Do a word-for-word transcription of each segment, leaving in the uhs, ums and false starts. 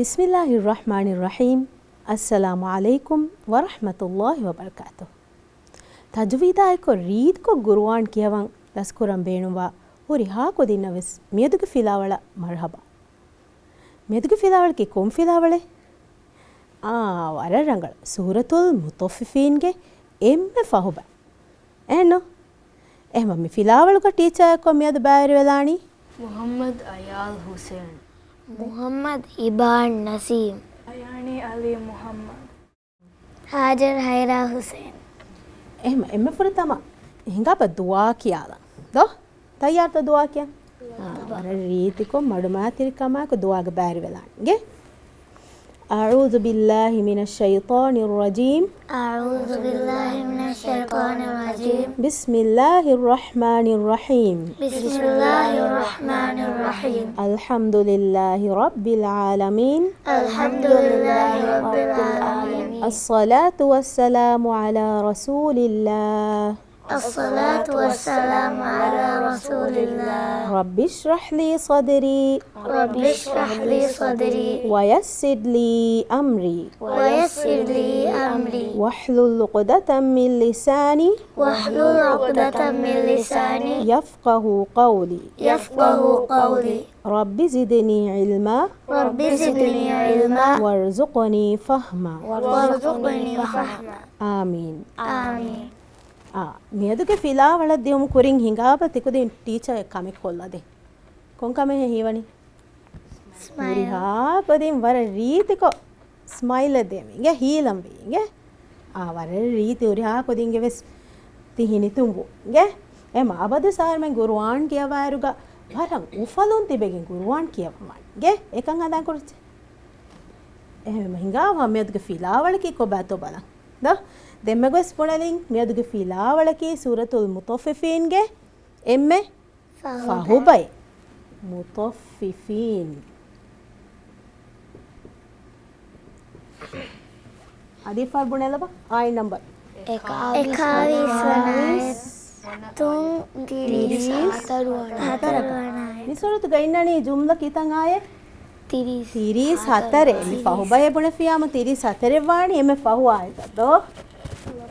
بسم الله الرحمن الرحيم. السلام عليكم ورحمة الله وبركاته. ތަޖުވީދާއެކު ރީތިކޮށް ގުރުއާން ކިޔަވަން ދަސްކުރަން ބޭނުންވާ ހުރިހާ ކުދިންނަށް ވެސް މިއަދުގެ ފިލާވަޅަށް މަރުޙަބާ. މިއަދުގެ ފިލާވަޅަކީ ކޮން ފިލާވަޅެއް؟ އާ، ވަރަށް ރަނގަޅު. ސޫރަތުލް މުޠައްފިފީންގެ އެންމެ ފަހު ބައި. އެހެންނު؟ އެހެންވީމަ މި ފިލާވަޅުގަ ޓީޗަރ އެއްކޮށް މިއަދު ބައިވެރިވެލާނީ؟ މުޙައްމަދު އަޔާޒް ޙުސައިން. މުޙައްމަދު އިބާން ނަސީމް. އަޔާނީ އަލީ މުޙައްމަދު. ހާޖަރު ހައިރާ ޙުސައިން. އެހެން އެންމެ ފުރަތަމަ ހިނގާބަ ދުޢާ ކިޔާލަން. ދޯ؟ ތައްޔާރުތޯ ދުޢާ ކިޔަން؟ ވަރަށް ރީތިކޮށް މަޑުމައިތިރިކަމާއެކު ދުޢާގަ ބައިވެރިވެލާން. އިނގޭ؟ أعوذ بالله من الشيطان الرجيم. أعوذ بالله من الشيطان الرجيم. بسم الله الرحمن الرحيم. بسم الله الرحمن الرحيم. الحمد لله رب العالمين. الحمد لله رب العالمين. الصلاة والسلام على رسول الله. الصلاة والسلام على رسول الله. رب اشرح لي صدري. رب اشرح لي صدري. ويسر لي أمري. ويسر لي أمري. واحلل عقدة من لساني. واحلل عقدة من لساني. يفقه قولي. يفقه قولي. رب زدني علما. رب زدني علما. وارزقني فهما. وارزقني فهما. آمين. آمين. އާ، މިއަދުގެ ފިލާވަޅަށް ދިއުމު ކުރިން ހިނގާބަ ތިކުދިން ޓީޗަރ އެއް ކަމެއް ކޮށްލަދޭ. ކޮން ކަމެއް ހީވަނީ؟ ސްމައިލް. ހުރިހާ ކުދިން ވަރަށް ރީތިކޮށް ސްމައިލް ދޭމި. އިނގޭ ހީލަންވީ. އިނގޭ. އާ، ވަރަށް ރީތި ހުރިހާ ކުދިންގެ ވެސް ތި ހިނިތުންވު. އިނގޭ. އެމަ އަބަދު ސާރމެން ގުރުއާން ކިޔަވާއިރުގަ ވަރަށް އުފަލުން ތިބެގެން ގުރުއާން ކިޔަވަމާ. އިނގޭ. އެކަން ހަނދާން ކުރައްޗޭ. އެހެންވީމަ ހިނގާ މިއަދުގެ ފިލާވަޅަކީ ކޮބާތޯ ބަލަން. ދޯ؟ ދެންމެ ގޮސް ބުނެލިން މިއަދުގެ ފިލާވަޅަކީ ސޫރަތުލް މުޠައްފިފީންގެ އެންމެ ފަހު ބައި. މުޠައްފިފީން. އަދި އެއްފަހަރު ބުނެލަބަ. އާޔަތް ނަމްބަރު. އެކާވީސް ވަނަ އާޔަތް. ތުން ތިރީސް ހަތަރު ވަނަ އާޔަތް. މި ސޫރަތުގަ އިންނަނީ ޖުމްލަ ކިތަން އާޔަތް؟ ތިރީސް. ތިރީސް ހަތަރެއް. މި ފަހު ބައެއް ބުނެފިޔާމު ތިރީސް ހަތަރެއް ވާނީ އެންމެ ފަހު އާޔަތަށް ދޯ؟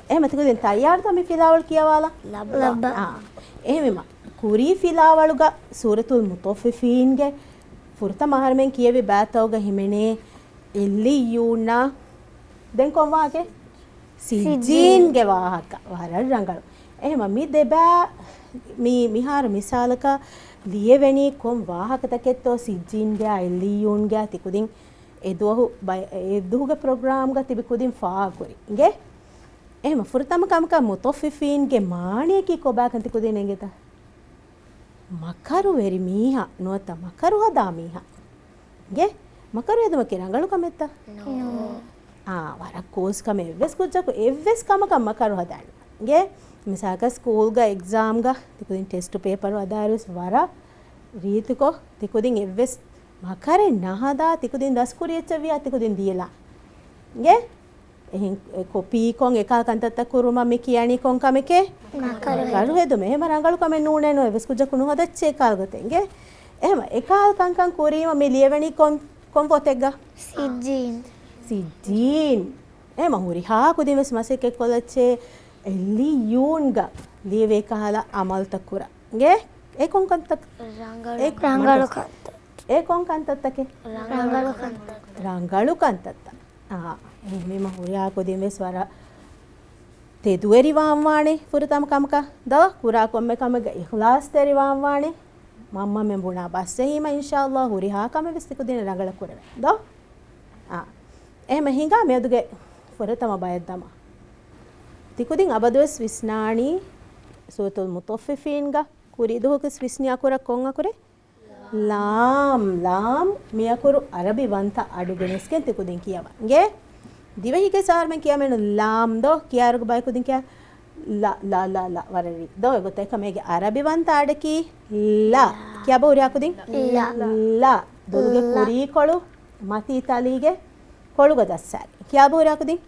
އެހެމަ ތިކުދިން ތައްޔާރުތަ މި ފިލާވަޅު ކިޔަވާލަން؟ ލައްބަ. އާ. އެހެމަ ކުރީ ފިލާވަޅުގަ ސޫރަތުލް މުޠައްފިފީންގެ ފުރަތަމަ އަހަރުމެން ކިޔެވި ބައިތަކުގަ ހިމެނޭ އިއްލިއްޔޫނާ. ދެން ކޮން ވާހަކައެއް؟ ސިއްޖީންގެ ވާހަކަ. ވަރަށް ރަނގަޅު. އެހެމަ މި ދެބައި މި، މިހާރު މިސާލަކަށް ލިޔެވެނީ ކޮން ވާހަކަތަކެއްތޯ ސިއްޖީންގެއާ އިއްލިއްޔޫންގެއާ ތިކުދިން އެ ދުވަހު ބައި-، އެ ދުވަހުގެ ޕްރޮގްރާމްގަ ތިބި ކުދިން ފާހަގަކުރި. އިނގޭ؟ އެހެމަ ފުރަތަމަ ކަމަކަށް މުޠައްފިފީންގެ މާނަޔަކީ ކޮބާކަން ތިކުދިން އެނގޭތަ؟ މަކަރުވެރި މީހާ ނުވަތަ މަކަރު ހަދާ މީހާ. އިނގޭ؟ މަކަރު ހެދުމަކީ ރަނގަޅު ކަމެއްތަ؟ ނޫން. އާ، ވަރަށް ކޯސް ކަމެއް. އެއްވެސް ކުއްޖަކު އެއްވެސް ކަމަކަށް މަކަރު ހަދާނެ. އިނގޭ؟ މިސާލަކަށް ސްކޫލްގަ އެގްޒާމްގަ ތިކުދިން ޓެސްޓު ޕޭޕަރު ހަދާއިރުވެސް ވަރަށް ރީތިކޮށް ތިކުދިން އެއްވެސް މަކަރެއް ނަހަދާ ތިކުދިން ދަސްކުރި އެއްޗެއް ވިޔާ ތިކުދިން ދިޔަލާ. އިނގޭ؟ އެހެން ކޮޕީކޮށް އެކާ ކަންތައްތައް ކުރުމަށް މި ކިޔަނީ ކޮން ކަމެކޭ؟ މަކަރު. މަކަރު ހެދުމެއް. އެހެމަ ރަނގަޅު ކަމެއް ނޫނޭ ނޫން. އެއްވެސް ކުއްޖަކު ނުހަދައްޗޭ އެކާލު ގޮތެއް. އިނގޭ؟ އެހެމަ އެކާލު ކަންކަން ކުރީމަ މި ލިޔެވެނީ ކޮން، ކޮން ފޮތެއްގަ؟ ސިއްޖީން. ސިއްޖީން. އެހެމަ ހުރިހާ ކުދިން ވެސް މަސައްކަތްކޮށްލައްޗޭ އިއްލިއްޔޫންގަ ލިޔެވޭ ކަހަލަ އަމަލުތައް ކުރަން. އިނގޭ؟ އެ ކޮން ކަންތައް-، ރަނގަޅު، އެ ކޮން ރަނގަޅު ކަންތައް. އެ ކޮން ކަންތައްތަކެއް؟ ރަނގަޅު ކަންތައް. ރަނގަޅު ކަންތައްތައް. އާ، އެހެންވީމަ ހުރިހާ ކުދިން ވެސް ވަރަށް ތެދުވެރިވާން ވާނެ ފުރަތަމަ ކަމަކަށް. ދޯ، ކުރާ ކޮންމެ ކަމެއްގަ އިޚްލާޞްތެރިވާން ވާނެ. މަންމަމެން ބުނާ ބަސް ޖެހީމަ، އިންޝާﷲ ހުރިހާ ކަމެއް ވެސް ތިކުދިން ރަނގަޅަށް ކުރެވޭ. ދޯ؟ އާ. އެހެމަ ހިނގާ މިއަދުގެ ފުރަތަމަ ބަޔަށް ދަމާ. ތިކުދިން އަބަދުވެސް ވިސްނާނީ ސޫރަތުލް މުޠައްފިފީންގަ ކުރީ ދުވަހަކުވެސް ވިސްނި އަކުރަށް ކޮން އަކުރެއް؟ ލާމް. ލާމް މި އަކުރު އަރަބި ވަންތަ އަޑު ގެނެސްގެން ތިކުދިން ކިޔަވާ. އިނގޭ؟ ދިވެހިގެ ސާރމެން ކިޔަމެނު ލާމް ދޯ؟ ކިޔާއިރުގަ ބައެއް ކުދިން ކިޔާ ލަ، ލަ، ލަ، ލަ. ވަރަށް ރީ. ދޯ އެގޮތަށް އެކަމޭގެ އަރަބި ވަންތަ އަޑަކީ ލަ. ކިޔާބަ ހުރިހާ ކުދިން؟ ލަ. ލަ. ދޮލުގެ ލަ. ކުރީކޮޅު މަތީ ތަލީގެ ކޮޅުގަ ދައްސާލި. ކިޔާބަ ހުރިހާ ކުދިން؟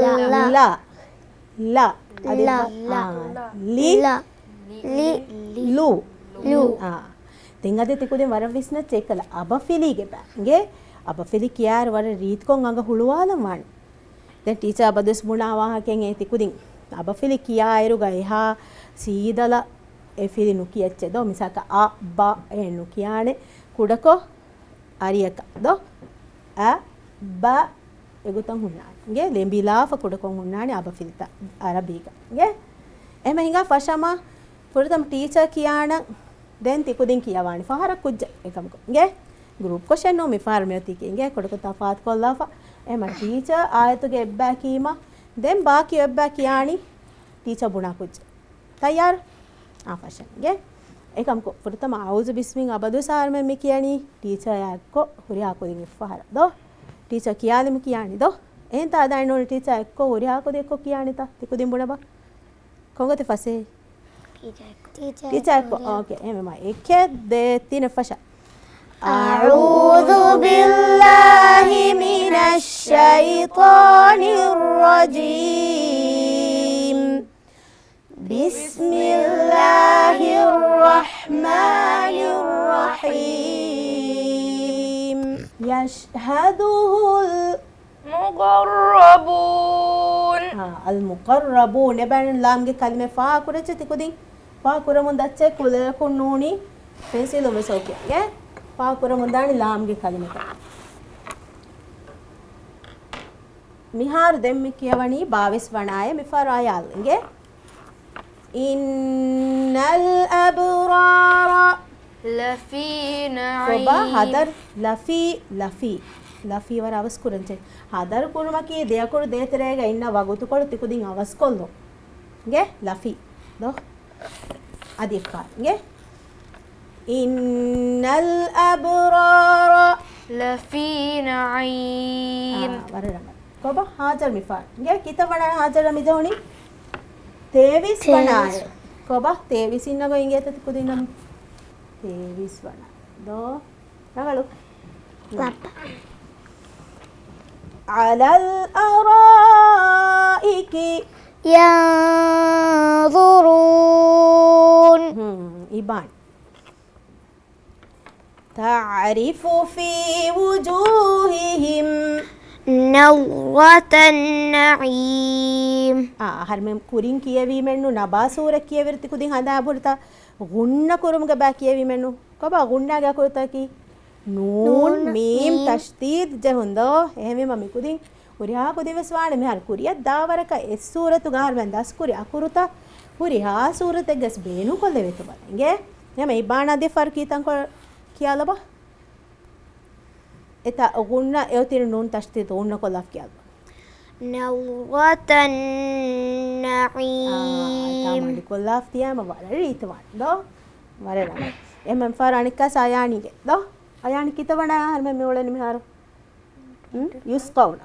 ލަ. ލަ. ލަ. ލަ. އަދި ލަ. އާ، ލި. ލަ. ލި. ލު. ލު. އާ. ދެން އަދި ތިކުދިން ވަރަށް ވިސްނައްޗޭ އެއްކަލަ އަބަފިލީގެ ބައި. އިނގޭ؟ އަބަފިލި ކިޔާއިރު ވަރަށް ރީތިކޮށް އަނގަ ހުޅުވާލަން ވާނެ. ދެން ޓީޗާ އަބަދުވެސް ބުނާ ވާހަކައެއް އޭ ތިކުދިން. އަބަފިލި ކިޔާއިރުގަ އެހާ ސީދަލަށް އެ ފިލި ނުކިޔައްޗޭ ދޯ. މިސާލަކަށް އަ، ބަ އޭ ނުކިޔާނެ. ކުޑަކޮށް އަރިއަކަށް ދޯ. އަ، ބަ އެގޮތަށް ހުންނާނެ. އިނގޭ ލެނބިލާފަ ކުޑަކޮށް ހުންނާނެ އަބަފިލިތައް އަރަބީގަ. އިނގޭ؟ އެހެން ހިނގާ ފަށަމާ ފުރަތަމަ ޓީޗާ ކިޔާނަން ދެން ތިކުދިން ކިޔަވާނެ. ފަހަރަށް ކުއްޖެއް އެކަމަކު. އިނގޭ؟ ގްރޫޕް ކޮށެއް ނޫން މިފަހަރު މިއޮތީކީ. އިނގޭ؟ ކުޑަކޮށް ތަފާތުކޮށްލާފަ. އެހެމަ ޓީޗާ އާޔަތުގެ އެއްބައި ކީމަ ދެން ބާކީ އެއްބައި ކިޔާނީ ޓީޗާ ބުނާ ކުއްޖެއް. ތައްޔާރު؟ އާ، ފަށަން. އިނގޭ؟ އެކަމަކު ފުރަތަމަ އައޫޒު ބިސްމިން އަބަދުވެސް އަހަރުމެން މި ކިޔަނީ ޓީޗާއާ އެއްކޮށް ހުރިހާ ކުދިން އެއްފަހަރަށް ދޯ. ޓީޗާ ކިޔާލި މި ކިޔާނީ ދޯ. އެހެންތާ ދާން ނޫނީ ޓީޗާ އެއްކޮށް ހުރިހާ ކުދި އެއްކޮށް ކިޔާނީތަ؟ ތި ކުދިން ބުނަބަ. ކޮންގޮތެއް ފަސޭހަ؟ ޓީޗާ އެއްކޮށް. ޓީޗާ އެއްކޮށް. އޯކޭ. އެހެންވީމަ އެކެއް ދޭއް ތިނެއް ފަށަ. أعوذ بالله من الشيطان الرجيم. بسم الله الرحمن الرحيم. يشهده ال مقربون. އާ، المقربون. އެބައިން ލާމްގެ ކަލިމަ ފާ ކުރައްޗޭ ތިކުދިން. ފާ ކުރަމުން ދައްޗޭ ކުލަޔަކުން ނޫނީ ޕެންސިލުން ވެސް އޯކޭ. އިނގޭ؟ ފާ ކުރަމުން ދާނީ ލާމްގެ ކަލިމަތައް. މިހާރު ދެން މި ކިޔަވަނީ ބާވީސް ވަނަ އާޔަތް މިފަހަރު އަޔާލް އިނގޭ. إن الأبرار لفي نعيم. ކޮބާ ހަދަރު؟ ލަފީ، ލަފީ. ލަފީ ވަރަށް އަވަސް ކުރަން ޖެހޭ. ހަދަރު ކުރުމަކީ ދެއަކުރު ދޭތެރޭގަ އިންނަ ވަގުތުކޮޅު ތިކުދިން އަވަސްކޮށްލުން. އިނގޭ؟ ލަފީ. ދޯ؟ އަދި އެއްފަހަރު. އިނގޭ؟ إن الأبرار لفي نعيم. އާ، ވަރަށް ރަނގަޅު. ކޮބާ ހާޖަރު މިފަހަރު. އިނގޭ ކިތައް ވަނަ އާޔަތް ހާޖަރަށް މިޖެހުނީ؟ ތޭވީސް ވަނަ އާޔަތް. ތޭވީސް. ކޮބާ ތޭވީސް އިންނަ ގޮތް އިނގޭތަ ތިކުދިންނަށް؟ ތޭވީސް ވަނަ. ދޯ؟ ރަނގަޅު. ލައްޕަ. على الأرائك ينظرون. ހުން، އިބާން. تعرف في وجوههم نضرة النعيم. އާ، އަހަރުމެން ކުރިން ކިޔެވީމެއްނު ނަބާ ސޫރަ ކިޔެވިރު ތިކުދިން ހަނދާން ބުނިތަ؟ ޣުންނަ ކުރުމުގެ ބައި ކިޔެވީމެއްނު. ކޮބާ ޣުންނާގެ އަކުރުތަކީ؟ ނޫން، ނޫން، މީމް، މީމް. ތަޝްދީދު ޖެހުން ދޯ. އެހެންވީމަ މިކުދިން ހުރިހާ ކުދިން ވެސް ވާނެ މިހާރު ކުރިއަށް ދާ ވަރަކަށް އެއް ސޫރަތުގަ އަހަރުމެން ދަސްކުރި އަކުރުތައް ހުރިހާ ސޫރަތެއްގަސް ބޭނުންކޮށްލެވޭތޯ ބަލަން. އިނގޭ؟ އެހެމަ އިބާނާ ދެ ފަރު ކީތަންކޮޅު ކިޔާލަބަ. އެތާ ޣުންނަ އެއޮތީ ނޫން ތަޝްދީދު ޣުންނަ ކޮށްލާފަ ކިޔާލަބަ. نضرة النعيم. އާ، އެތާ މަޑުކޮށްލާފަ ތިޔާމަ ވަރަށް ރީތިވާނެ ދޯ؟ ވަރަށް ރަނގަޅު. އެހެމަ މިފަހަރު އަނެއްކާސް އަޔާނީގެ ދޯ؟ އަޔާނީ ކިތައް ވަނަ އަހަރުމެން މި އުޅެނީ މިހާރު؟ ހުން؟ يسقون.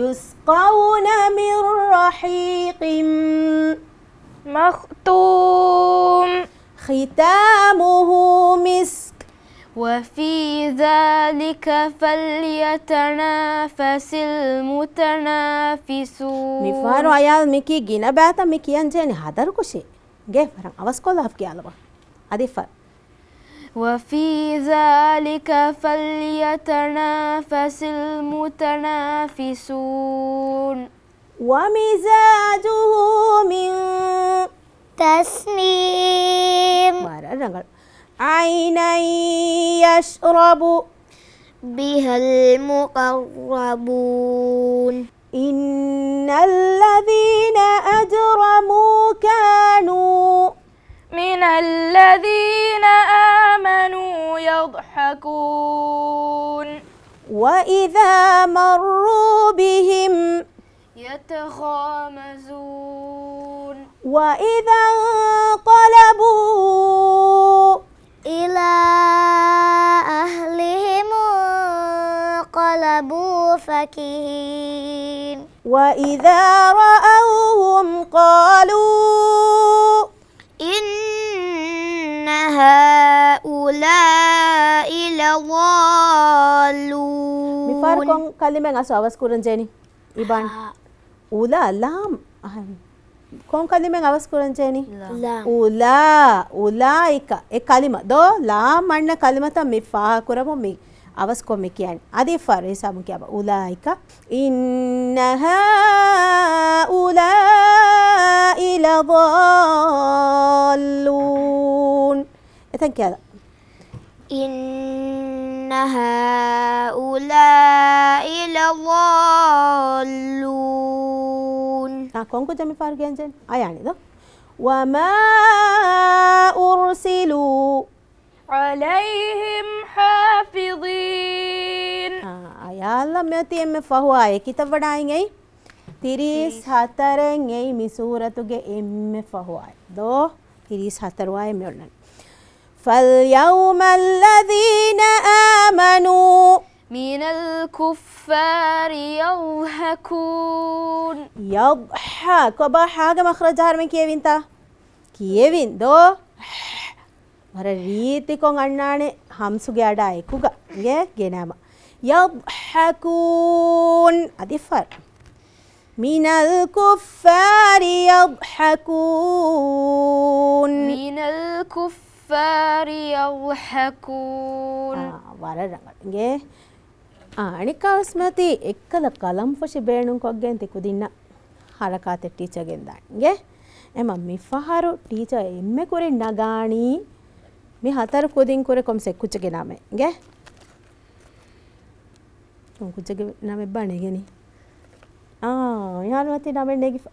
يسقون من رحيق مختوم. ختامه مسك. وفي ذلك فليتنافس المتنافسون. މިފަހަރު އަޔާލް މިކީ ގިނަ ބައިތައް މި ކިޔަން ޖެހެނީ ހަދަރުކޮށޭ. އިނގޭ ވަރަށް އަވަސްކޮށްލާފަ ކިޔާލަބަ. އަދި ފަ وفي ذلك فليتنافس المتنافسون. ومزاجه من تسنيم. ވަރަށް ރަނގަޅު. عينا يشرب بها المقربون. إن الذين أجرموا كانوا من الذين آمنوا يضحكون. وإذا مروا بهم يتغامزون. وإذا انقلبوا إلى أهلهم انقلبوا فكهين. وإذا رأوهم قالوا إن هؤلاء لضالون. މިފަހަރު ކޮން ކަލިމައެއް އަސް އަވަސް ކުރަން ޖެހެނީ؟ އިބާން. ހާ. އުލާ، ލާމް. އަހަން. ކޮން ކަލިމައެއް އަވަސް ކުރަން ޖެހެނީ؟ ލާމް. އުލާ، އުލާއިކަ. އެ ކަލިމަ. ދޯ، ލާމް އަންނަ ކަލިމަތައް މި ފާހަގަކުރަމުން މި އަވަސްކޮށް މި ކިޔަނީ. އަދި އެއްފަހަރު ހިސާބުން ކިޔާބަ. أولئك إن هؤلاء لضالون. އެތަން ކިޔާލަ. إن هؤلاء لضالون. އާ، ކޮން ކުއްޖެއް މި ފަހަރު ގެންޖެހެނީ؟ އަޔާނި ދޯ؟ وما أرسلوا عليهم حافظين. އާ، އަޔާލް މިއޮތީ އެންމެ ފަހު އާޔަތް. ކިތައް ވަނަ އާޔަތް އެއީ؟ ތިރީސް ހަތަރެއް އެއީ މި ސޫރަތުގެ އެންމެ ފަހު އާޔަތް. ދޯ؟ ތިރީސް ހަތަރު އާޔަތް މި އޮންނަނީ. فاليوم الذين آمنوا من الكفار يضحكون. ޔަޟްޙަ، ކޮބާ ޙާގެ މަޚްރަޖު އަހަރުމެން ކިޔެވިންތަ؟ ކިޔެވިން ދޯ؟ ވަރަށް ރީތިކޮށް އަންނާނެ ހަމްސުގެ އަޑާ އެކުގަ. ގެ، ގެނައިމަ. يضحكون. އަދި އެއްފަހަރު. من الكفار يضحكون. من الكفار يضحكون. އާ، ވަރަށް ރަނގަޅު. އިނގޭ. އާ، އަނެއްކާވެސް މިއޮތީ އެއްކަލަ ޤަލަމްފުށި ބޭނުންކޮށްގެން ތި ކުދިންނަށް ޙަރަކާތެއް ޓީޗަރ ގެންދާނެ. އިނގޭ. އެމަ މިފަހަރު ޓީޗަރ އެންމެ ކުރިން ނަގާނީ މި ހަތަރު ކުދިން ކުރެ ކޮމްސެ ކުއްޖެއްގެ ނަމެއް. އިނގޭ. ކޮން ކުއްޖެއްގެ ނަމެއްބާ ނެގެނީ؟ އާ، މިހާރު މަތީ ނަމެއް ނެގިފަ.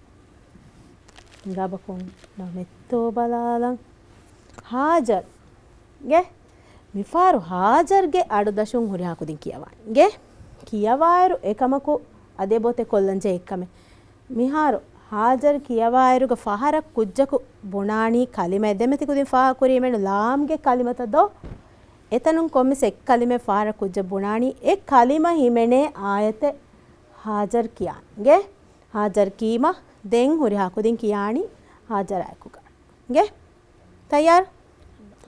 ހިނގާބަ ކޮން ނަމެއްތޯ ބަލާލަން. ހާޖަރް. ގެ. މިފަހަރު ހާޖަރްގެ އަޑުދަށުން ހުރިހާ ކުދިން ކިޔަވާން. ގެ. ކިޔަވާއިރު އެކަމަކު އަދި އެބައޮތޭ ކޮށްލަން ޖެހޭ އެއްކަމެއް. މިހާރު ހާޖަރް ކިޔަވާއިރުގަ ފަހަރަށް ކުއްޖަކު ބުނާނީ ކަލިމައެއް. ދެންމެ ތި ކުދިން ފާހަގަކުރީމެއްނު ލާމްގެ ކަލިމަތައް ދޯ؟ އެތަނުން ކޮންމެސް އެއްކަލިމައެއް ފަހަރަށް ކުއްޖަ ބުނާނީ އެ ކަލިމަ ހިމެނޭ އާޔަތެއް ހާޖަރް ކިޔާން. ގެ. ހާޖަރް ކީމަ ދެން ހުރިހާ ކުދިން ކިޔާނީ ހާޖަރާ އެކުގަ. ގެ. ތައްޔާރު؟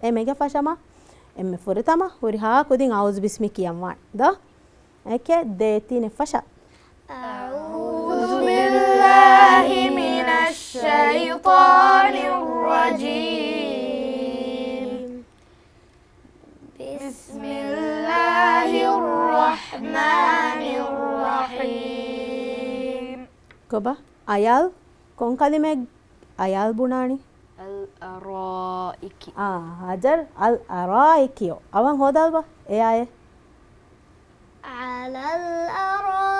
އެ މެގެ ފަށަމަ. އެންމެ ފުރަތަމަ ހުރިހާ ކުދިން އައޫޒު ބިސްމި ކިޔަން ވާން. ދޯ؟ އެކެ ދޭތީނެ ފަށަ. أعوذ بالله من الشيطان الرجيم. بسم الله الرحمن الرحيم. ކޮބާ؟ އަޔާލް ކޮން ކަލިމައެއް އަޔާލް ބުނާނީ؟ الأرائك. އާ، ހާޖަރް، الأرائك ޔޯ. އަވަން ހޯދާލަބަ އެ އާޔަތް. على الأرائك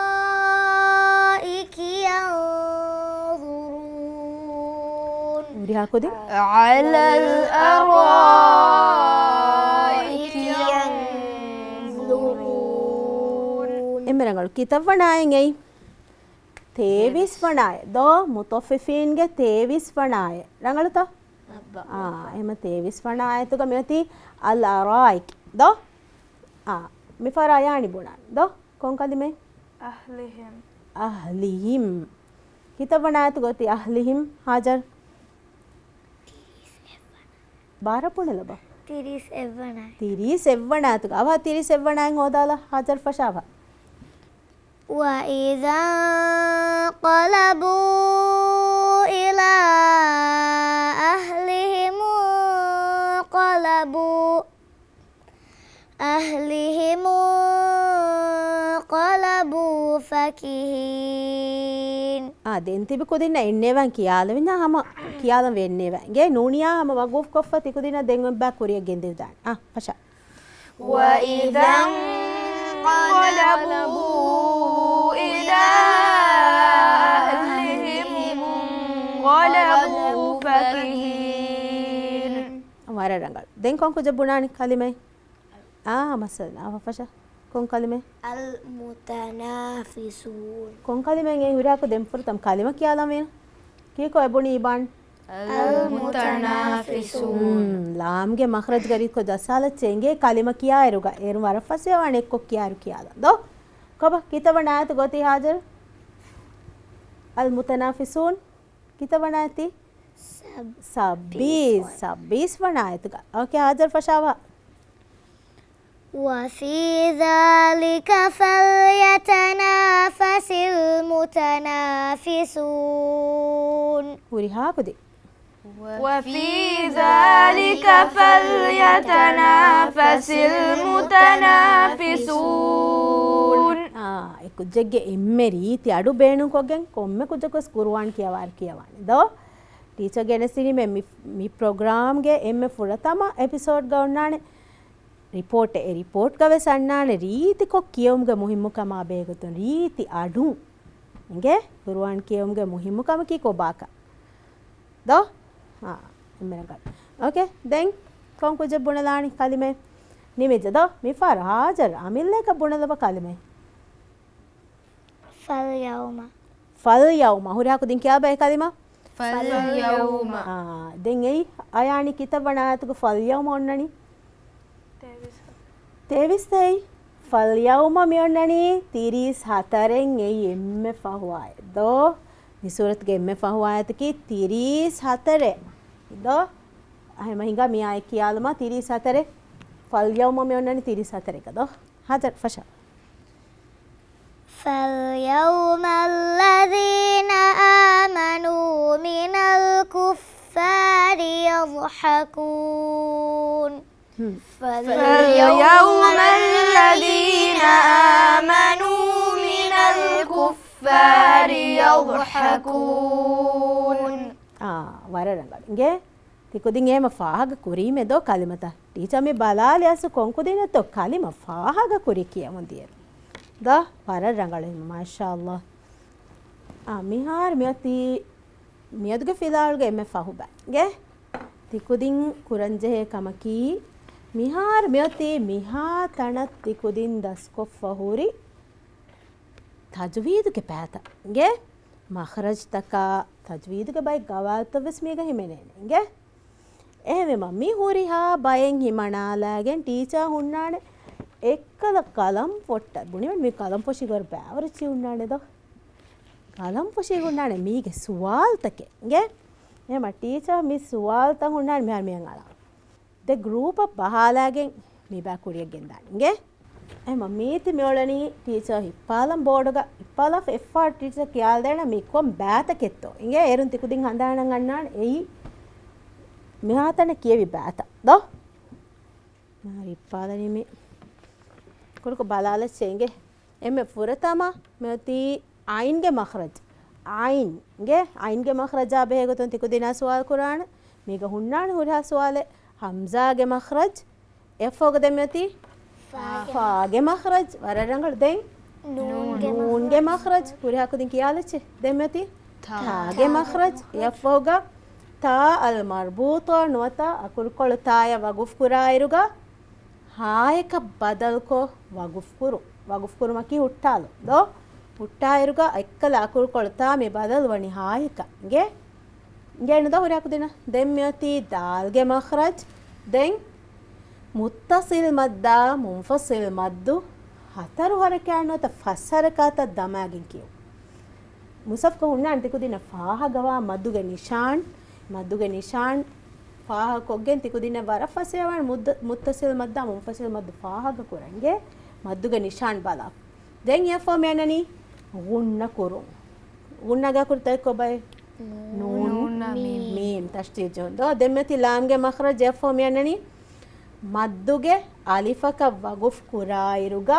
ينظرون. ހުރިހާ ކުދިން؟ على الأرائك ينظرون. އެންމެ ރަނގަޅު. ކިތައް ވަނަ އާޔަތް އެއީ؟ ތޭވީސް ވަނަ އާޔަތް. ދޯ؟ މުޠައްފިފީންގެ ތޭވީސް ވަނަ އާޔަތް. ރަނގަޅުތަ؟ އާ، އެހެމަ ތޭވީސް ވަނަ އާޔަތުގަ މިއޮތީ الأرائك. ދޯ؟ އާ، މިފަހަރު އަޔާނި ބުނާނެ. ދޯ؟ ކޮން ކަލިމައެއް؟ أهلهم. أهلهم. ކިތައް ވަނަ އާޔަތުގަ އޮތީ أهلهم ހާޖަރް؟ ބާރަށް ބުނެލަބަ. ތިރީސް އެއްވަނަ އާޔަތު. ތިރީސް އެއްވަނަ އާޔަތުގަ. އަވަހަށް ތިރީސް އެއްވަނަ އާޔަތް ހޯދާލަ ހާޖަރް ފަށާފަ. وإذا انقلبوا إلى أهلهم انقلبوا أهلهم انقلبوا فكهين. އާ، ދެން ތިބި ކުދިންނަށް އެންނޭވާން ކިޔާލެވިންޏާ ހަމަ ކިޔާލަން ވެ އެންނޭވާން. ގޭ ނޫނިޔާ ހަމަ ވަގުފް ކޮށްފަ ތި ކުދިންނަށް ދެން އޮތްބާ ކުރިއަށް ގެންދެވިދާނެ. އާ، ފަށާ. وإذا انقلبوا إلى أهلهم انقلبوا فكهين. ވަރަށް ރަނގަޅު. ދެން ކޮން ކުއްޖެއް ބުނާނީ ކަލިމައެއް؟ އާ، މައްސަލަ. އާ، ފަށަ. ކޮން ކަލިމައެއް؟ المتنافسون. ކޮން ކަލިމައެއް އެ ހުރިހާ ކުދިން ފުރަތަމަ ކަލިމަ ކިޔާލަން ވީނަ؟ ކީކޮ އެ ބުނީ އިބާން؟ المتنافسون. ލާމްގެ މަޚްރަޖްގަ ރީތިކޮށް ޖައްސާލައްޗޭ އިނގޭ ކަލިމަ ކިޔާއިރުގަ. އޭރު ވަރަށް ފަސޭހަވާނެ އެއްކޮށް ކިޔާއިރު ކިޔާލަން. ދޯ؟ ކޮބާ؟ ކިތައް ވަނަ އާޔަތުގަ އޮތީ ހާޖަރް؟ المتنافسون. ކިތައް ވަނަ އާޔަތީ؟ ސައްބީސް. ސައްބީސް. ސައްބީސް ވަނަ އާޔަތުގަ. އޯކޭ، ހާޖަރް ފަށާވާ. وفي ذلك فليتنافس المتنافسون. ހުރިހާ ކުދިން. وفي ذلك فليتنافس المتنافسون. އާ، އެ ކުއްޖެއްގެ އެންމެ ރީތި އަޑު ބޭނުންކޮށްގެން ކޮންމެ ކުއްޖަކުވެސް ގުރުއާން ކިޔަވާ ކިޔަވާނެ ދޯ؟ ޓީޗަރ ގެނެސްދިނީމޭ މި، މި ޕްރޮގްރާމްގެ އެންމެ ފުރަތަމަ އެޕިސޯޑްގަ އޮންނާނެ ރިޕޯޓެއް. އެ ރިޕޯޓްގަ ވެސް އަންނާނެ ރީތިކޮށް ކިޔެވުމުގެ މުހިއްމުކަމާ ބެހޭގޮތުން ރީތި އަޑުން އިނގޭ ގުރުއާން ކިޔެވުމުގެ މުހިއްމުކަމަކީ ކޮބާކަން. ދޯ؟ އާ، އެންމެ ރަނގަޅު. އޯކޭ، ދެން ކޮން ކުއްޖެއް ބުނެލާނީ ކަލިމައެއް؟ ނިމިއްޖެ ދޯ؟ މިފަހަރު ހާޖަރު އަމިއްލައަކަށް ބުނެލަބަ ކަލިމައެއް. فَالْيَوْمَ. فَالْيَوْمَ. ހުރިހާ ކުދިން ކިޔާބަ އެ ކަލިމަ؟ فَالْيَوْمَ. އާ، ދެން އެއީ އަޔާނީ ކިތައް ވަނަ އާޔަތުގަ فَالْيَوْمَ އޮންނަނީ؟ ތޭވީސް. ތޭވީސް އެއީ. فَالْيَوْمَ މި އޮންނަނީ ތިރީސް ހަތަރެއް އެއީ އެންމެ ފަހު އާޔަތް ދޯ؟ މި ސޫރަތުގެ އެންމެ ފަހު އާޔަތަކީ ތިރީސް ހަތަރެއް ދޯ؟ އަހަރެން ހިނގާ މި އާޔަތް ކިޔާލަމާ ތިރީސް ހަތަރެއް. فَالْيَوْمَ މި އޮންނަނީ ތިރީސް ހަތަރެއްގަ ދޯ؟ ހާޖަރު ފަށާ. فَالْيَوْمَ الَّذِينَ آمَنُوا مِنَ الْكُفَّارِ يَضْحَكُونَ. ހުން. فَالْيَوْمَ الَّذِينَ آمَنُوا مِنَ الْكُفَّارِ يَضْحَكُونَ. އާ، ވަރަށް ރަނގަޅު. އިނގޭ؟ ތިކުދިން އޭމަ ފާހަގަ ކުރީމެ ދޯ ކަލިމަތައް؟ ޓީޗަރ މި ބަލާލިޔަސް ކޮންކުދިންނެއްތޯ ކަލިމަ ފާހަގަ ކުރީ ކިޔަމުން ދިޔައިރު. ދޯ؟ ވަރަށް ރަނގަޅު އެހެން، މާޝާﷲ. އާ، މިހާރު މިއޮތީ މިއަދުގެ ފިލާވަޅުގެ އެންމެ ފަހު ބައެއްގެ ތިކުދިން ކުރަންޖެހޭ ކަމަކީ، މިހާރު މިއޮތީ މިހާ ތަނަށް ތިކުދިން ދަސްކޮށްފަ ހުރި ތަޖުވީދުގެ ބައިތައް އިނގޭ. މަޚްރަޖްތަކާ ތަޖުވީދުގެ ބައި ގަވާއިދުތައް ވެސް މީގަ ހިމެނޭނެ އިނގޭ. އެހެންވީމަ މި ހުރިހާ ބައެއް ހިމަނާލާގެން ޓީޗާ ހުންނާނެ އެއްކަލަ ޤަލަމް ފޮށްޓަށް. ބުނިވަން މި ޤަލަމް ފޮށި ވަރަށް ބައިވަރު އެއްޗެއް ހުންނާނެ ދޯ؟ ޤަލަމް ފޮށި ހުންނާނެ މީގެ ސުވާލުތަކެއް އިނގޭ. އެހެންވީމަ ޓީޗާ މި ސުވާލުތައް ހުންނާނެ މިހާރު މިއަށް އަޅާ. ދެ ގްރޫޕަށް ބަހާލާގެން މިބާ ކުރިއަށް ގެންދާނެ އިނގޭ. އެހެންވީމަ މީތި މިއުޅެނީ ޓީޗާ ހިއްޕާލަން ބޯޑުގަ ހިއްޕާލާފަ އެއްފަހަރު ޓީޗާ ކިޔާލަދޭނަން މީ ކޮން ބައިތަކެއްތޯ އިނގޭ. އޭރުން ތިކުދިން ހަނދާނަށް އަންނާނެ އެއީ މިހާތަނަށް ކިޔެވި ބައިތައް ދޯ؟ މާ ހިއްޕާލަނީ މި ކުޑަކޮށް ބަލާލައްޗޭ އިނގޭ. އެންމެ ފުރަތަމަ މިއޮތީ ޢައިންގެ މަޚްރަޖް. ޢައިންގެ، ޢައިންގެ މަޚްރަޖާ ބެހޭގޮތުން ތިކުދިންނާ ސުވާލު ކުރާނެ. މީގަ ހުންނާނެ ހުރިހާ ސުވާލެއް. ހަމްޒާގެ މަޚްރަޖް. އެއަށްފަހުގަ ދެން މިއޮތީ ފާގެ. ފާގެ މަޚްރަޖް. ވަރަށް ރަނގަޅު. ދެން ނޫންގެ ނޫންގެ މަޚްރަޖް. ހުރިހާ ކުދިން ކިޔާލައްޗޭ. ދެން މިއޮތީ ތާގެ ތާގެ މަޚްރަޖް. މަޚްރަޖް. އެއަށްފަހުގަ ތާ އަލް މަރްބޫޠާ ނުވަތަ އަކުރުކޮޅު ތާޔަށް ވަގުފް ކުރާއިރުގަ ހާއަކަށް ބަދަލުކޮށް ވަގުފް ކުރު، ވަގުފް ކުރުމަކީ ހުއްޓާލު ދޯ؟ ހުއްޓާއިރުގަ އެއްކަލަ އަކުރުކޮޅު ތާ މި ބަދަލު ވަނީ ހާއަކަށް އިނގޭ. އިނގޭނު ދޯ ހުރިހާ ކުދިންނަށް؟ ދެން މިއޮތީ ދާލްގެ މަޚްރަޖް. ދެން މުއްތަޞިލް މައްދާ މުންފަޞިލް މައްދު ހަތަރު ހަރަކާތް ނުވަތަ ފަސް ހަރަކާތަށް ދަމާގެން ކިޔުން. މުޞައްފަފުގަ ހުންނާނެ ތިކުދިންނަށް ފާހަގަވާ މައްދުގެ ނިޝާން، މައްދުގެ ނިޝާން ފާހަގަކޮށްގެން ތިކުދިންނަށް ވަރަށް ފަސޭހަވާނެ މުއްދަ-، މުއްތަޞިލް މައްދާ މުންފަޞިލް މައްދު ފާހަގަކުރަން އިނގޭ. މައްދުގެ ނިޝާން ބަލާ. ދެން އެއަށްފަހު މިއަންނަނީ ޣުންނަ ކުރުން. ޣުންނާގެ އަކުރު ތަކެއް ކޮބައި؟ ނޫން. ނޫން. މީމް. މީމް. ތަޝްދީދު ޖެހުން ދޯ؟ ދެން މިއޮތީ ލާމްގެ މަޚްރަޖް. އެއަށްފަހު މިއަންނަނީ މައްދުގެ އަލިފަކަށް ވަގުފް ކުރާއިރުގަ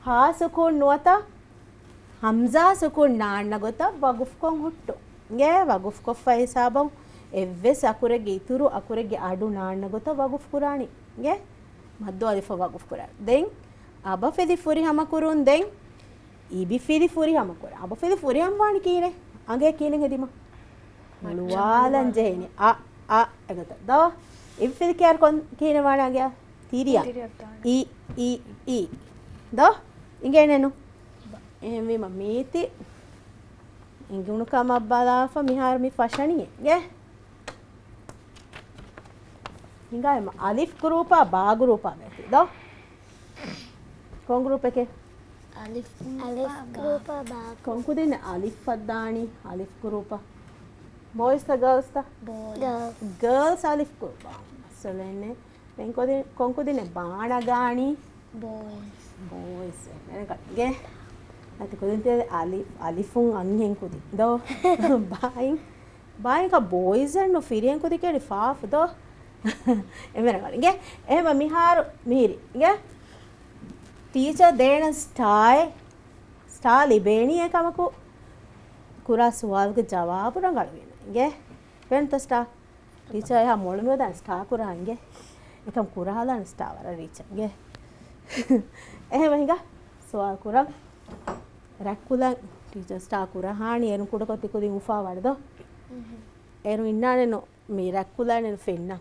ހާ ސުކޫން ނުވަތަ ހަމްޒާ ސުކޫން ނާންނަ ގޮތަށް ވަގުފްކޮށް ހުއްޓުން. އިނގޭ ވަގުފްކޮށްފަ ހިސާބުން އެއްވެސް އަކުރެއްގެ އިތުރު އަކުރެއްގެ އަޑު ނާންނަ ގޮތަށް ވަގުފް ކުރާނީ. އިނގޭ މައްދު އަލިފަށް ވަގުފް ކުރާ. ދެން އަބަފިލި ފުރިހަމަ ކުރުން. ދެން އިބިފިލި ފުރިހަމަ ކުރުން. އަބަފިލި ފުރިހަމަ ވާނީ ކިހިނެއް؟ އަނގަޔަށް ކިހިނެއް ހެދީމަ؟ ހުޅުވާލަން ޖެހޭނެ. އަ، އަ، އެގޮތަށް. ދޯ؟ އިބިފިލި ކިޔާއިރު ކޮން ކިހިނެއް ވާނެ އަނގަޔަށް؟ ތިރިއަށް. ތިރިއަށް ދާނެ. އި، އި، އި. ދޯ؟ އިނގޭނެނު. އެހެންވީމަ މީތި އިނގުނު ކަމަށް ބަލާފަ މިހާރު މި ފަށަނީ އެ. ހިނގާ އެމަ އަލިފް ގްރޫޕާ ބާ ގްރޫޕާ މޭތި ދޯ؟ ކޮން ގްރޫޕެކޭ؟ އަލިފް އަލިފް ގްރޫޕާ ބާ. ކޮންކުދިން އަލިފް އަށް ދާނީ އަލިފް ގްރޫޕަށް؟ ބޯއިސްތަ ގާލްސްތަ؟ ބޯއިސް. ގާލްސް އަލިފް ގްރޫޕާ. މައްސަލައެއް ނެތް. ދެން ކޮދިން، ކޮންކުދިން ބާނަށް ދާނީ؟ ބޯއިސް. ބޯއިސް. ގެ. އަތި ކުދިން ތި އަލިފް، އަލިފުން އަންހެން ކުދިން ދޯ؟ ބާއިން. ބާއިންކަ ބޯއިޒް އެއްނު ފިރިހެން ކުދިކެރި ފާފު ދޯ؟ އެމެނަގަން އިނގޭ. އެހެމަ މިހާރު މީރި އިނގޭ. ޓީޗަރ ދޭނަން ސްޓާއެއް، ސްޓާ ލިބޭނީ އެކަމަކު ކުރާ ސުވާލުގެ ޖަވާބު ރަނގަޅުވީމަ އިނގޭ. ފެންތަ ސްޓާ. ޓީޗަރ އެހާ މޮޅު މިވަދާން ސްޓާ ކުރާ އިނގޭ. އެކަމް ކުރާލާން ސްޓާ ވަރަށް ރީޗަށް އިނގޭ. އެހެމަ ހިނގާ ސުވާލު ކުރަން. ރަތްކުލަން ޓީޗަރ ސްޓާ ކުރަހާނީ އޭރުން ކުޑަކޮށް ތިކުދިން އުފާވާނެ ދޯ؟ އޭރުން އިންނާނެނު މި ރަތްކުލަން ފެންނަ.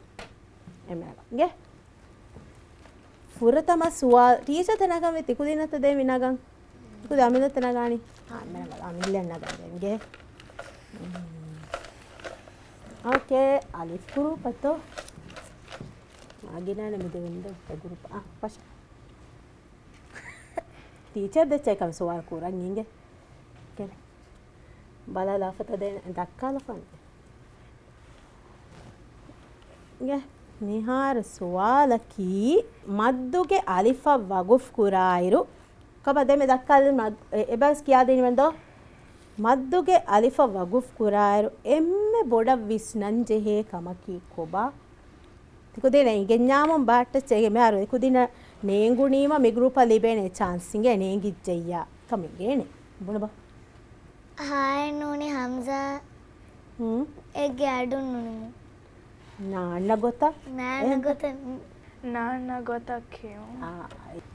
އެމެނަގަން އިނގޭ. ފުރަތަމަ ސުވާލު ޓީޗަރ ތަނަކަން ވެ ތިކުދިންނަތަ ދޭ މިނަގަން. ކުދި އަމިން ތަނަގާނީ. އާ، މެނަ ބަލަ އަމިން ނަގަން ދެންގެ. އޯކޭ، އަލިފް ގްރޫޕް އަތޯ. މާގިނާނެ މި ދެވެން ދޯ ގްރޫޕް. އާ، ފަށަ. ޓީޗަރ ދެއްޗެއް ކަމެއް ސުވާލު ކުރަން އިނގޭ. ކެނ. ބަލާލާފަތަ ދޭން ދައްކާލަފަން. ގެ މިހާރު ސުވާލަކީ، މައްދުގެ އަލިފަށް ވަގުފް ކުރާއިރު، ކަމަށް ދެމެ ދައްކާލި މައް-، އެ-، އެބަސް ކިޔާދިނިވެން ދޯ؟ މައްދުގެ އަލިފަށް ވަގުފް ކުރާއިރު، އެންމެ ބޮޑަށް ވިސްނަން ޖެހޭ ކަމަކީ ކޮބާ؟ ތިކުދިން އިނގެންޏާމުން ބާއްޓައްޗޭގެ މިހާރު އެކުދިންނަށް ނޭނގުނީމަ މި ގްރޫޕަށް ލިބޭނެ ޗާންސް އިނގޭ ނޭނގިއްޖެއްޔާ ކަމެއް އިނގޭނެ. ބުނަބަ. ހާއެއް ނޫނީ ހަމްޒާ ހުން. އެއްގެ އަޑުން ނުނިމު. ނާންނަ ގޮތަށް. ނާންނަ އެހެން. ގޮތަށް. ނާންނަ ގޮތަށް ކިޔުން. އާ،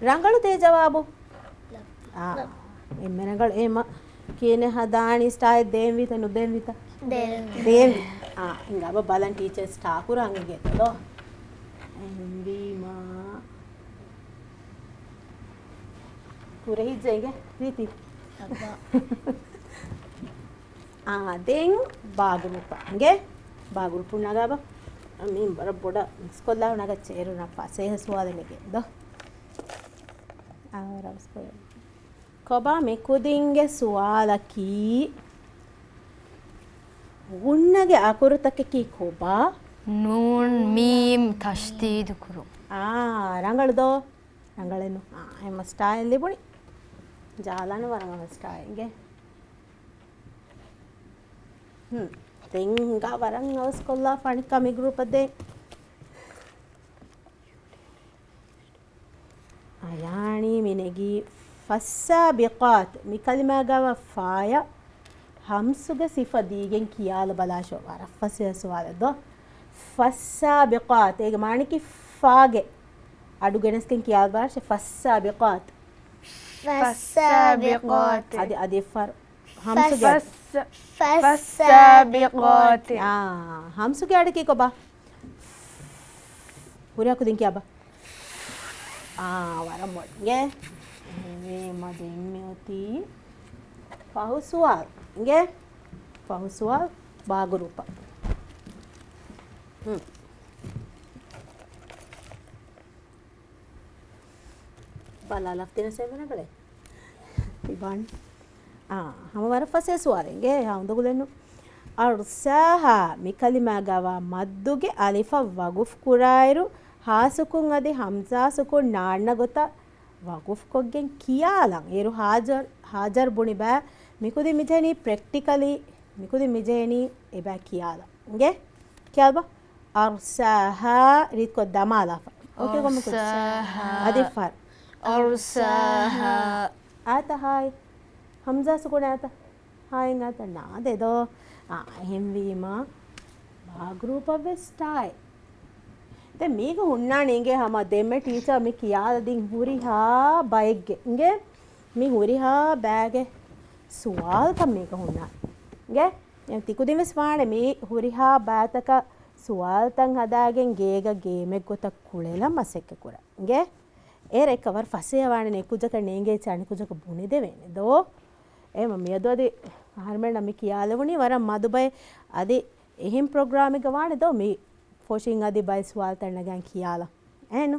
ރަނގަޅު ދޭ ޖަވާބު. އާ، އެންމެ ރަނގަޅު އެހެމަ ކިޔެނެ ހަދާނީ ސްޓާއެއް ދޭންވީތަ ނުދޭންވީތަ؟ ދޭން. ދޭންވީ. އާ، ހިނގާބަ ބަލަން ޓީޗަރ ސްޓާ ކުރާ އަނގިގެތަ ދޯ؟ އެހެންވީމާ. ކުރެހިއްޖެ އިނގޭ ރީތި. އައްބާ. އާ، ދެން ބާ ގްރޫޕަށް އިނގޭ. ބާ ގްރޫޕު ނަގާބަ. މީ ވަރަށް ބޮޑަށް މިސްކޮށްލާ ނަގައްޗޭ އޭރުންނަށް ފަސޭހަ ސުވާލެއް ނެގޭ ދޯ. އާ، ވަރަށް މިސްކޮށް. ކޮބާ މި ކުދިންގެ ސުވާލަކީ؟ ޣުންނަގެ އަކުރުތަކަކީ ކޮބާ؟ ނޫން މީމް ތަޝްދީދު ކުރުން. އާ، ރަނގަޅު ދޯ؟ ރަނގަޅެއްނު. އާ، އެމަ ސްޓާއެއް ލިބުނި. ޖާލާނު ވަރަށް އަމަ ސްޓާއެއްގެ. ހުން. ދެން ހިނގާ ވަރަށް އަވަސްކޮށްލާ ފަނިކާ މި ގްރޫޕަށް ދޭ. އަޔާނީ މިނެގީ ފައްސާބިޤާތް މި ކަލިމާގަވާ ފާޔަށް ހަމްސުގެ ސިފަ ދީގެން ކިޔާލަ ބަލާށޯ. ވަރަށް ފަސޭހަ ސުވާލެއް ދޯ؟ ފައްސާބިޤާތް. އޭގެ މާނަކީ ފާގެ އަޑު ގެނެސްގެން ކިޔާލަ ބަލާށޭ. ފައްސާބިޤާތް. ފައްސާބިޤާތް. އަދި، އަދި އެއްފަހަރު ހަމްސުގެ އަޑު. ފައްސ-، ފައްސާބިޤާތި. އާ، ހަމްސުގެ އަޑަކީ ކޮބާ؟ ހުރިހާ ކުދިން ކިޔާބަ. އާ، ވަރަށް މޮޅު. އިނގޭ. އެހެންވީމަ ދެން މިއޮތީ ފަހު ސުވާލު. އިނގޭ. ފަހު ސުވާލު ބާ ގްރޫޕަށް. ހުން. ބަލާ ލަފްތިނަ ސެމިނަގަޅެ. ތިބާން. އާ، ހަމަ ވަރަށް ފަސޭހަ ސުވާލެއް އިނގޭ، ހާ އުނދަގުލެއްނު. އަރްސާހާ މި ކަލިމާގަވާ މައްދުގެ އަލިފަށް ވަގުފް ކުރާއިރު، ހާ ސުކުން އަދި ހަމްޒާ ސުކުން ނާންނަ ގޮތަށް ވަގުފްކޮށްގެން ކިޔާލަން. އޭރު ހާޖަރް، ހާޖަރް ބުނި ބައި މިކުދި މިޖެހެނީ ޕްރެކްޓިކަލީ، މިކުދި މިޖެހެނީ އެބަ ކިޔާލަން. އިނގޭ؟ ކިޔާލަބަ. އަރްސާހާ ރީތިކޮށް ދަމާލާފަ. އޯކޭ ކޮމެންޓް ކުރު. އަރްސާހާ. އަދި ފަރް. އަރްސާހާ. އާތަ ހާއި. ހަމްޒާ ސުކުން އާތަ. ހާއިން އާތަ ނާދޭ ދޯ. އާ، އެހެންވީމާ ބާ ގްރޫޕަށް ވެސް ޓާއެއް. ދެން މީގަ ހުންނާނީ އިނގޭ ހަމަ ދެންމެ ޓީޗަރ މި ކިޔާލަދިން ހުރިހާ ބައެއްގެ. އިނގޭ؟ މި ހުރިހާ ބައިގެ ސުވާލުތައް މީގަ ހުންނާނީ. އިނގޭ؟ އެ ތިކުދިން ވެސް ވާނެ މި ހުރިހާ ބައިތަކަށް ސުވާލުތައް ހަދާގެން ގޭގަ ގޭމެއްގޮތަށް ކުޅެލަން މަސައްކަތް ކުރަން. އިނގޭ؟ އޭރަ އެކަ ވަރަށް ފަސޭހަވާނެ އެކުއްޖަކަށް ނޭނގޭ އަނެކުއްޖަކަށް ބުނެދެވޭނެ ދޯ؟ އެމަ މިއަދު އަދި އަހަރުމެންނަށް މި ކިޔާލެވުނީ ވަރަށް މަދު ބައެއް. އަދި އެހެން ޕްރޮގްރާމެއްގަ ވާނެ ދޯ މި ފޮށިން އަދި ބައެއް ސުވާލުތައް ނަގާން ކިޔާލަން. އޭނު؟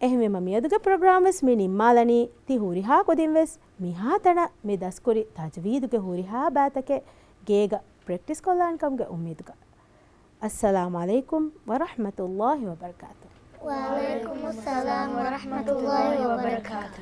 އެހެންވީމަ މިއަދުގެ ޕްރޮގްރާމް ވެސް މި ނިންމާލަނީ ތި ހުރިހާ ކުދިން ވެސް މިހާތަނަށް މި ދަސްކުރި ތަޖްވީދުގެ ހުރިހާ ބައިތަކެއް ގޭގަ ޕްރެކްޓިސް ކޮށްލާނެ ކަމުގެ އުއްމީދުގަ. އައްސަލާމް ޢަލައިކުމް ވަރަޙްމަތުﷲ ވަބަރަކާތު. ވަޢަލައިކުމުއްސަލާމް ވަރަޙްމަތުﷲ ވަބަރަކާތު.